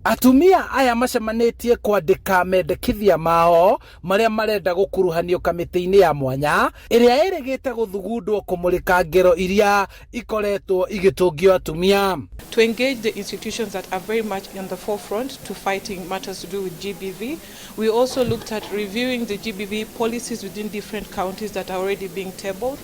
Atumia aya macemanĩtie kwandĩka mendekithia mao marĩa marenda gũkuruhanio kamĩtĩ-inĩ ya mwanya ĩrĩa ĩrĩgĩte gũthugundwo kũmũrĩka ngero iria ikoretwo igĩtũngio atumia. To engage the institutions that are very much in the forefront to fighting matters to do with GBV. We also looked at reviewing the GBV policies within different counties that are already being tabled.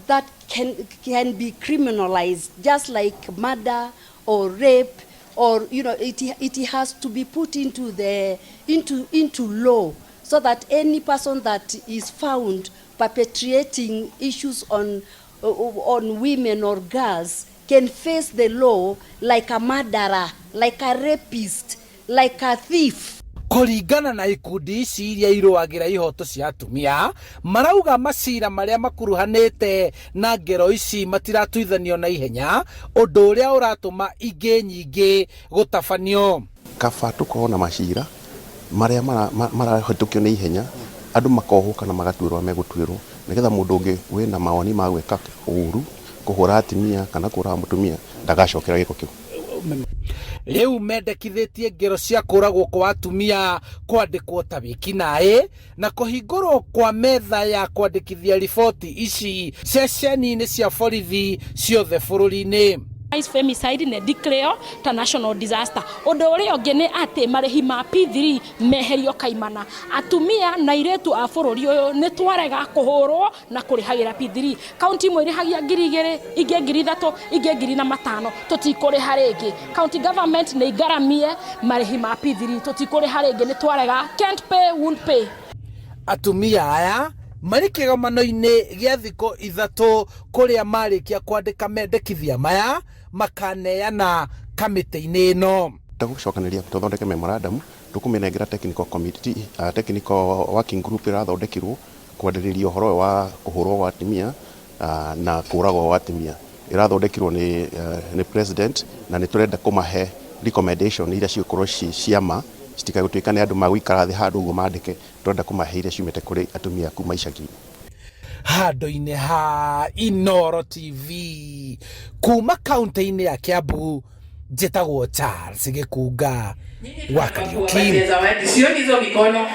That can be criminalized, just like murder or rape, or it has to be put into the into into law so that any person that is found perpetrating issues on women or girls can face the law like a murderer, like a rapist, like a thief. Kũringana na ikundi ici iria irũagĩra ihoto cia atumia, marauga macira marĩa makuruhanĩte na ngero ici matiratuithanio na ihenya, ũndũ ũrĩa ũratũma ingĩ nyingĩ gũtabanio. Kaba tũkorwo na macira marĩa marahĩtũkio nĩ ihenya, andũ makohwo kana magatuĩrwo megũtuĩrwo, nĩgetha mũndũ ũngĩ wĩna mawoni ma gwĩka ũru, kũhũra atumia kana kũraga mũtumia, ndagacokera gĩko kĩu. Rĩu mendekithĩtie ngero cia kũragwo kwa atumia kwandĩkwo ta wĩkinaĩ na kũhingũrwo kwa metha ya kwandĩkithia riboti ici ceceni-inĩ cia borithi ciothe bũrũri-inĩ. Femicide nĩ declare ta national disaster. Ũndũ ũrĩa ũngĩ nĩ atĩ marĩhi ma P3 meherio kaimana. Atumia na airĩtu a bũrũri ũyũ nĩ twarega kũhũrwo na kũrĩhagĩra P3. Kaunti imwe irĩhagia 2000, ingĩ 3000, ingĩ 4500. Tũtikũrĩha rĩngĩ. County government nĩ igaramie marĩhi ma P3. Tũtikũrĩha rĩngĩ, nĩ twarega. Can't pay, won't pay. Atumia aya marĩ kĩgomano-inĩ gĩa thikũ 3 kũrĩa marĩkia kwandĩka mendekithia maya makaneana kamĩtĩ-inĩ ĩno. Tũgũcokanĩria tũthondeke memorandum tũkũmĩnengera technical committee, technical working group ĩrathondekirwo kwarĩrĩria ũhoro ũyũ wa kũhũrwo gwa atumia na kũragwo gwa atumia. Ĩrathondekirwo nĩ president, na nĩ tũrenda kũmahe recommendation iria cigũkorwo ci ciama, citikae gũtuĩka nĩ andũ magũikara thĩ handũ ũguo mandĩke. Tũrenda kũmahe iria ciumĩte kũrĩ atumia kuma icagi-inĩ. Handũ-inĩ ha Inoro TV kuma kaunti-inĩ ya Kiambu, njĩtagwo Charles Gĩkunga wa Kariuki. Zawadi, sioni hizo mikono.